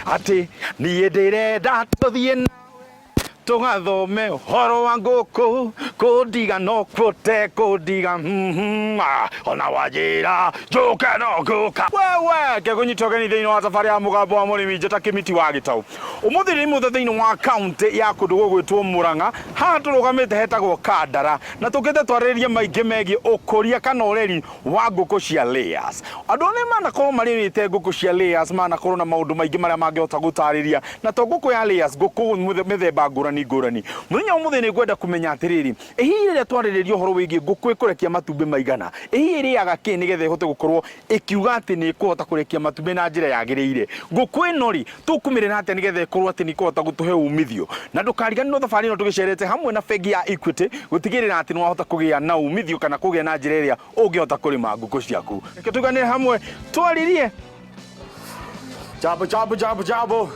Atĩ niĩ ndĩrenda tũthiĩ nawe tũgathome ũhoro wa ngũkũ kũndiga no kũte kũndiga ah, ona wanjĩra njũke no ngũka. Wewe ngegũnyita ũgeni thĩinĩ wa thabarĩ ya mũgambo wa mũrĩmi njĩta Kĩmiti wa Gĩtaũ. Ũmũthĩ nĩ mũthĩ thĩinĩ wa kaunti ya kũndũ gũgwĩtwo Murang'a. Haha tũrũgamĩte hetagwo Kandara na tũkĩte twarĩrĩrie maingĩ megiĩ ũkũria kana ũreri wa ngũkũ cia layers. Andũ arĩa manakorwo marĩrĩte ngũkũ cia layers manakorwo na maũndũ maingĩ marĩa mangĩhota gũtarĩria, na to ngũkũ ya layers, ngũkũ mĩthemba ngũrani ngũrani. Mũthenya wa ũmũthĩ nĩ ngwenda kũmenya atĩrĩrĩ, ĩ hihi rĩrĩa twarĩrĩria ũhoro wĩgiĩ ngũkũ ĩkũrekia matumbĩ maigana, ĩ hihi ĩrĩaga kĩ nĩgetha ĩhote gũkorwo ĩkiuga atĩ nĩ ĩkũhota kũrekia matumbĩ na njĩra yagĩrĩire? Ngũkũ ĩno rĩ, tũkũmĩrera atĩa nĩgetha ĩkorwo atĩ nĩ ĩkũhota gũtũhe umithio? Na ndũkariganĩrwo thabarĩ ĩno tũgĩcerete hamwe na bengi ya Equity gũtigĩrĩra atĩ nĩ wahota kũgĩa na umithio kana kũgĩa na njĩra ĩrĩa ũngĩhota kũrĩma ngũkũ ciaku. Reke tũiganĩre hamwe twaririe. Jambo, jambo, jambo, jambo.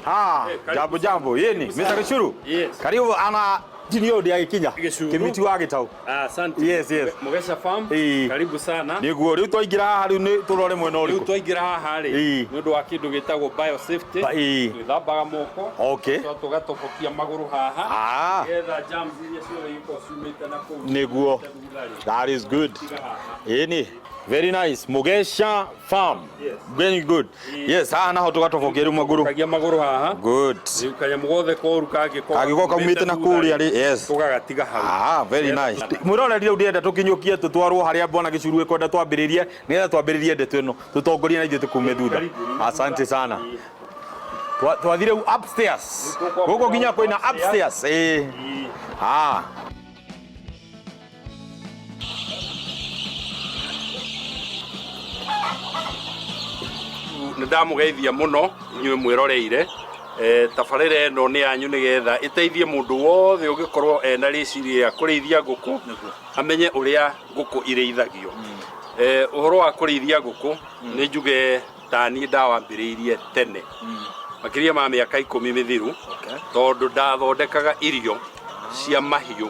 Ah, jambo, jambo. Yeni, Mr. Gĩcuru. Yes. Karibu ana tinio ndi agĩkinya. Gĩcuru. Kĩmiti wa Gĩtaũ. Asante. Yes. Mugesha Farm. Ĩĩ. Karibu sana. Nĩguo rĩu twaingĩra haha rĩu nĩ tũrore mwena Rĩu ũrĩkũ. twaingĩra haha rĩ, Ĩĩ. nĩ ũndũ wa kĩndũ gĩtagwo biosafety. Ĩĩ. Twĩthambaga moko. Okay. Tũgacoka tũgatobokia magũrũ haha. Ah. Nĩgetha germs iria ciothe ingĩkorwo ciumĩte na kũu. Nĩguo. Thutha rĩ, That is good. tiga haha. Ĩni. Very nice. Mugesha Farm. Yes. Very good. Yes, haha naho tũgatobokia rĩu magũrũ. Kagia magũrũ haha. Good. Rĩu kanyamũ gothe koru kangĩkorwo Kangĩkorwo kaumĩte na kũrĩa rĩ, yes. Tũgagatiga hau. Ah, very nice. Mwĩroreri rĩu ndĩrenda tũkinyũkie tũtwarwo harĩa bwana Gĩcuru ĩkwenda twambĩrĩrie nĩgetha twambĩrĩrie ndeto ĩno tũtongorie na ithuĩ tũkume thutha. Asante sana. Twathiĩ rĩu upstairs. Gũkũ nginya kwĩna upstairs. Eh. Ah. Nĩ ndamũgeithia mũno inyuĩ mwĩroreire. Tabarĩra ĩno nĩ yanyu nĩgetha ĩteithie mũndũ wothe ũngĩkorwo ena rĩciria rĩa kũrĩithia ngũkũ amenye ũrĩa ngũkũ irĩithagio. Ũhoro wa kũrĩithia ngũkũ nĩ njuge ta niĩ ndawambĩrĩirie tene makĩria ma mĩaka 10 mĩthiru tondũ ndathondekaga irio cia mahiũ.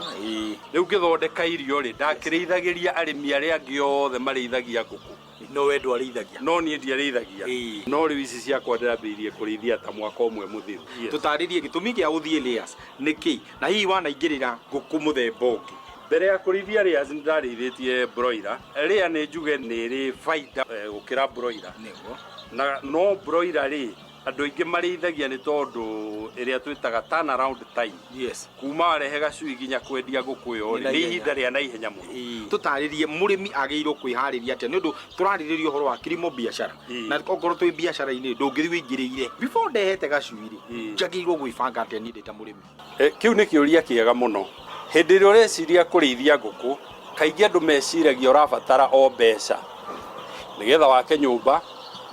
Rĩu ngĩthondeka irio rĩ, ndakĩrĩithagĩria arĩmi arĩa angĩ othe marĩithagia ngũkũ. No we ndwarĩithagia? No niĩ ndiarĩithagia. No rĩu ici ciakwa ndĩrambĩrĩirie kũrĩithia ta mwaka ũmwe mũthiru. Tũtarĩrie gĩtũmi gĩa ũthiĩ layers nĩ kĩ na hihi wanaingĩrĩra ngũkũ mũthemba ũngĩ? Mbere ya kũrĩithia layers nĩ ndarĩithĩtie broiler. Layer nĩ njuge nĩ ĩrĩ baida gũkĩra broiler. Nĩguo. Na no broiler rĩ, andũ aingĩ marĩithagia nĩ tondũ ĩrĩa twĩtaga turn around time. Yes. Kuma warehe gacui nginya kwendia ngũkũ ĩyo rĩ, nĩ ihinda rĩa naihenya mũno. Tũtarĩrie mũrĩmi agĩrĩirwo kwĩharĩria atĩa nĩ ũndũ tũrarĩrĩria ũhoro wa kilimo biashara. Na okorwo twĩ biacara-inĩ ndũngĩthiĩ wĩingĩrĩire. Before ndehete gacui rĩ, njagĩrĩirwo gwĩbanga atĩa niĩ ndĩ ta mũrĩmi? Kĩu nĩ kĩũria kĩega mũno. Hĩndĩ ĩrĩa ũreciria kũrĩithia ngũkũ, kaingĩ andũ meciragia ũrabatara o mbeca nĩgetha wake nyũmba,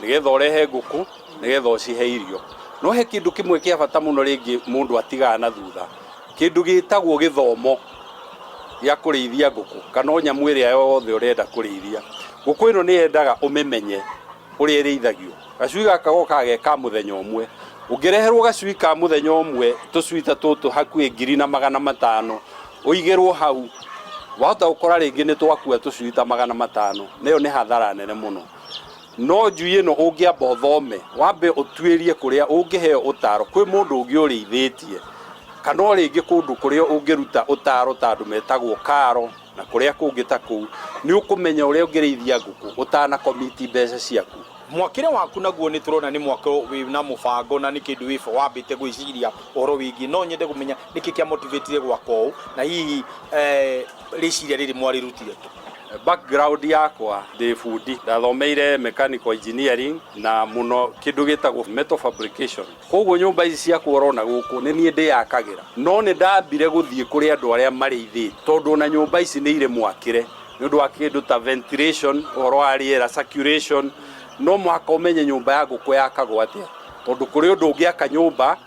nĩgetha ũrehe ngũkũ, nĩgetha ũcihe irio. No he kĩndũ kĩmwe kĩa bata mũno rĩngĩ mũndũ atigaga na thutha, kĩndũ gĩtagwo gĩthomo gĩa kũrĩithia ngũkũ kana o nyamũ ĩrĩa yothe ũrenda kũrĩithia. Ngũkũ ĩno nĩ yendaga ũmĩmenye ũrĩa ĩrĩithagio. Gacui gaka gokaga ge ka mũthenya ũmwe. Ũngĩreherwo gacui ka mũthenya ũmwe tũcui ta tũtũ hakuhĩ 1500 ũigĩrwo hau, wahota gũkora rĩngĩ nĩ twakua tũcui ta 500, na ĩyo nĩ hathara nene mũno. No njui ĩno ũngĩamba ũthome, wambe ũtuĩrie kũrĩa ũngĩheo ũtaro, kwĩ mũndũ ũngĩ ũrĩithĩtie, kana o rĩngĩ kũndũ kũrĩa ũngĩruta ũtaro ta andũ metagwo karo na kũrĩa kũngĩ ta kũu, nĩ ũkũmenya ũrĩa ũngĩrĩithia ngũkũ ũtana commit mbeca ciaku. Mwakĩre waku naguo nĩ tũrona nĩ mwako wĩ na mũbango na nĩ kĩndũ wambĩte gwĩciria ũhoro wĩgiĩ. No nyende kũmenya nĩkĩ kĩa motivate gwaka ũũ na hihi rĩciria rĩrĩ mwarĩrutire kũ? Background yakwa ndĩ bundi, ndathomeire mechanical engineering na mũno kĩndũ gĩtagwo metal fabrication. Koguo nyũmba ici ciakwa ũrona gũkũ nĩ niĩ ndĩyakagĩra. No nĩ ndambire gũthiĩ kũrĩ andũ arĩa marĩithĩtie tondũ ona nyũmba ici nĩ irĩ mwakĩre nĩ ũndũ wa kĩndũ ta ventilation, ũhoro wa rĩera, circulation. No mũhaka ũmenye nyũmba ya ngũkũ yakagwo atĩa tondũ kũrĩ ũndũ ũngĩaka nyũmba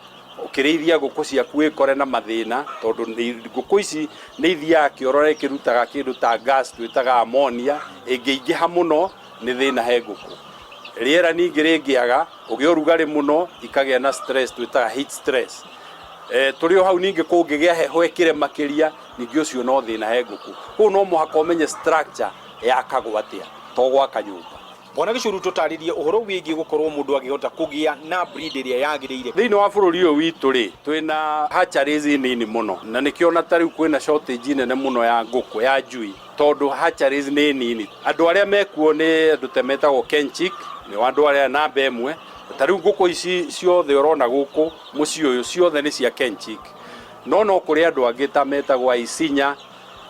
ũkĩrĩithia ngũkũ ciaku wĩkore na mathĩna tondũ ngũkũ ici nĩ ithiaga kĩoro na ĩkĩrutaga kĩndũ ta gas twĩtaga ammonia, ĩngĩingĩha mũno nĩ thĩna he ngũkũ. Rĩera ningĩ rĩngĩaga kũgĩa ũrugarĩ mũno ikagĩa na stress twĩtaga heat stress. Tũrĩ o hau ningĩ kũngĩgĩa heho ĩkĩre makĩria ningĩ ũcio no thĩna he ngũkũ. Koguo no mũhaka ũmenye structure yakagwo atĩa to gwaka nyũmba. Bwana Gĩcuru, tũtarĩrie ũhoro wĩgiĩ gũkorwo mũndũ agĩhota kũgĩa na breed ĩrĩa yagĩrĩire. Thĩinĩ wa bũrũri ũyũ witũ rĩ, twĩna hatcheries nini mũno, na nĩkĩo ona ta rĩu kwĩna shortage nene mũno ya ngũkũ ya njui, tondũ hatcheries nĩ nini. Andũ arĩa mekuo nĩ andũ ta metagwo Kenchic, nĩ andũ arĩa namba ĩmwe. Ta rĩu ngũkũ ici ciothe ũrona gũkũ mũciĩ ũyũ ciothe nĩ cia Kenchic, no no kũrĩ andũ angĩ ta metagwo Aisinya.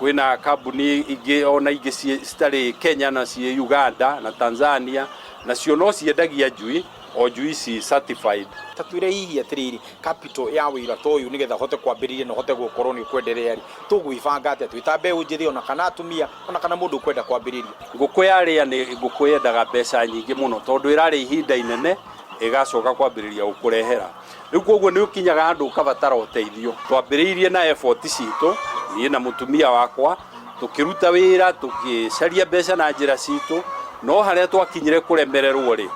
Kwĩna kambuni ingĩ ona ingĩ citarĩ Kenya na ciĩ Uganda na Tanzania, nacio no ciendagia njui, o njui ici certified. Ta twĩre hihi atĩrĩrĩ, capital ya wĩra ta ũyũ, nĩgetha ũhote kwambĩrĩria na ũhote gũkorwo nĩ ũkwenderea rĩ, tũgwĩbanga atĩa twĩ ta mbeũ njĩthĩ, ona kana atumia, ona kana mũndũ ũkwenda kwambĩrĩria? Ngũkũ ya rĩa nĩ ngũkũ yendaga mbeca nyingĩ mũno, tondũ ĩrarĩa ihinda inene ĩgacoka kwambĩrĩria gũkũrehera. Rĩu koguo nĩ ũkinyaga handũ ũkabatara ũteithio. Twambĩrĩirie na effort citũ, niĩ na mũtumia wakwa, tũkĩruta wĩra, tũgĩcaria mbeca na njĩra citũ, no harĩa twakinyire kũremererwo rĩ,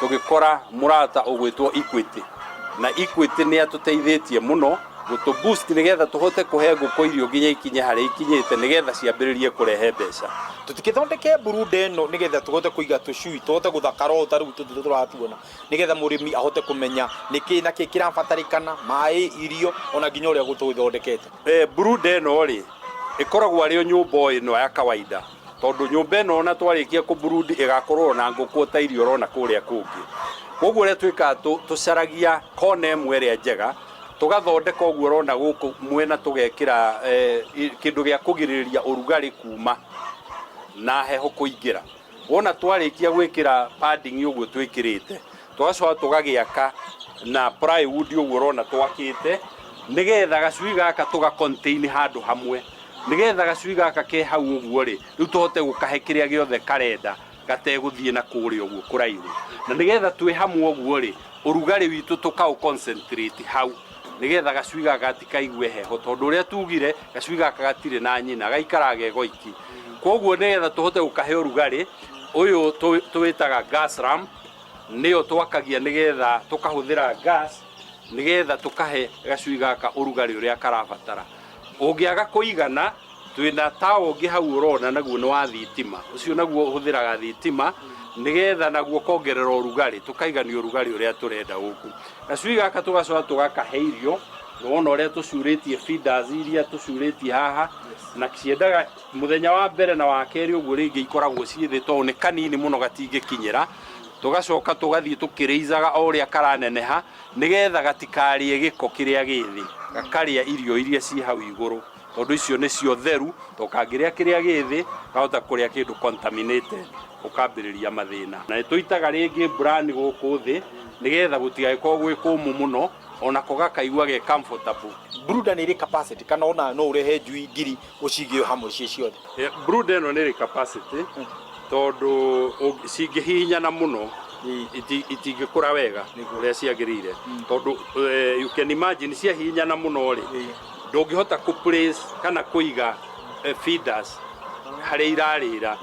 tũgĩkora mũrata ũgwĩtwo Equity, na Equity nĩ atũteithĩtie mũno gũtũ boost nĩgetha tũhote kũhe ngũkũ irio nginya ikinye harĩa ikinyĩte, nĩgetha ciambĩrĩrie kũrehe mbeca. Tũtikĩthondeke brooder ĩno nĩgetha tũhote kũiga tũcui, tũhote gũthakara ũũ ta rĩu tũtũ tũratuona, nĩgetha mũrĩmi ahote kũmenya nĩkĩ na kĩ kĩrabatarĩkana, maĩ, irio, ona nginya ũrĩa gũtũthondekete. Brooder ĩno rĩ, ĩkoragwo arĩ o nyũmba o ĩno ya kawaida, tondũ nyũmba ĩno ona twarĩkia kũbrood ĩgakorwo na ngũkũ ta iria ũrona kũrĩa kũngĩ. Koguo ũrĩa twĩkaga, tũcaragia kona ĩmwe ĩrĩa njega, tũgathondeka ũguo ũrona gũkũ mwena, tũgekĩra kĩndũ gĩa kũgirĩrĩria ũrugarĩ kuma na heho kũingĩra. Wona twarĩkia gwĩkĩra padding ũguo twĩkĩrĩte, tũgacoka tũgagĩaka na plywood ũguo ũrona twakĩte, nĩgetha gacui gaka tũga contain handũ hamwe, nĩgetha gacui gaka ke hau ũguo rĩ, rĩu tũhote gũkahe kĩrĩa gĩothe karenda gategũthiĩ na kũrĩa ũguo kũraihu, na nĩgetha twĩ hamwe ũguo rĩ, ũrugarĩ witũ tũkaũ concentrate hau, nĩgetha gacui gaka gatikaigue heho, tondũ ũrĩa tugire, gacui gaka gatirĩ na nyina, gaikaraga ge goiki. Koguo nĩgetha tũhote gũkahe ũrugarĩ ũyũ, tũwĩtaga gas lamp, nĩyo twakagia nĩgetha tũkahũthĩra gas, nĩgetha tũkahe gacui gaka ũrugarĩ ũrĩa karabatara. Ũngĩaga kũigana, twĩna tawa ũngĩ hau ũrona, naguo nĩ wa thitima. Ũcio naguo ũhũthĩraga thitima, nĩgetha naguo kongerera ũrugarĩ, tũkaigania ũrugarĩ ũrĩa tũrenda gũkũ. Gacui gaka tũgacoka tũgakahe irio. Nĩwona ũrĩa tũcurĩtie feeders iria tũcurĩtie haha, na ciendaga mũthenya wa mbere na wa kerĩ ũguo rĩngĩ ikoragwo ciĩ thĩ, tondũ nĩ kanini mũno gatingĩkinyĩra. Tũgacoka tũgathiĩ tũkĩrĩicaga o ũrĩa karaneneha, nĩgetha gatikarĩe gĩko kĩrĩa gĩ thĩ, gakarĩa irio iria ciĩ hau igũrũ, tondũ icio nĩcio theru. To kangĩrĩa kĩrĩa gĩ thĩ, kahota kũrĩa kĩndũ contaminated, ũkambĩrĩria mathĩna. Na nĩ tũitaga rĩngĩ bran gũkũ thĩ, nĩgetha gũtigagĩkorwo gwĩ kũmũ mũno, onako gakaigua ge comfortable. Brooder nĩ ĩrĩ capacity kana ona no ũrehe njui 1000 ũcigĩo hamwe ciĩ ciothe? Brooder ĩno nĩ ĩrĩ capacity, tondũ cingĩhihinyana mũno itingĩkũra wega ũrĩa ciagĩrĩire, tondũ you can imagine, ciahihinyana mũno rĩ, ndũngĩhota kũ place kana kũiga feeders harĩa irarĩra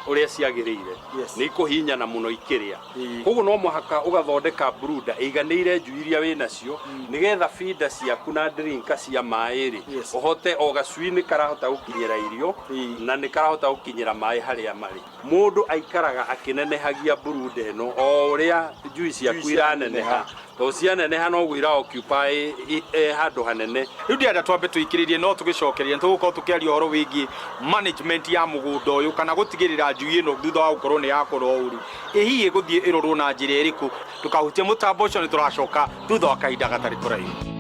ũrĩa ciagĩrĩire. Nĩ ikũhihinyana mũno ikĩrĩa. Koguo no mũhaka ũgathondeka brooder ĩiganĩire njui iria wĩ nacio, nĩgetha feeder ciaku na drinker cia maĩ rĩ, ũhote o gacui nĩ karahota gũkinyĩra irio na nĩ karahota gũkinyĩra maĩ harĩa marĩ. Mũndũ aikaraga akĩnenehagia brooder ĩno o ũrĩa njui ciaku Njui iraneneha, tondũ cianeneha noguo ira occupy handũ hanene. Rĩu ndĩrenda twambe tũikĩrĩrie, no tũgĩcokeria nĩ tũgũkorwo tũkĩaria ũhoro wĩgiĩ management ya mũgũnda ũyũ, kana gũtigĩrĩra njui ĩno thutha wa gũkorwo nĩ yakũra ũũ rĩ, ĩ hihi ĩgũthiĩ ĩrorwo na njĩra ĩrĩkũ. Ndũkahutie mũtambo ũcio, nĩ tũracoka thutha wa kahinda gatarĩ kũraihu.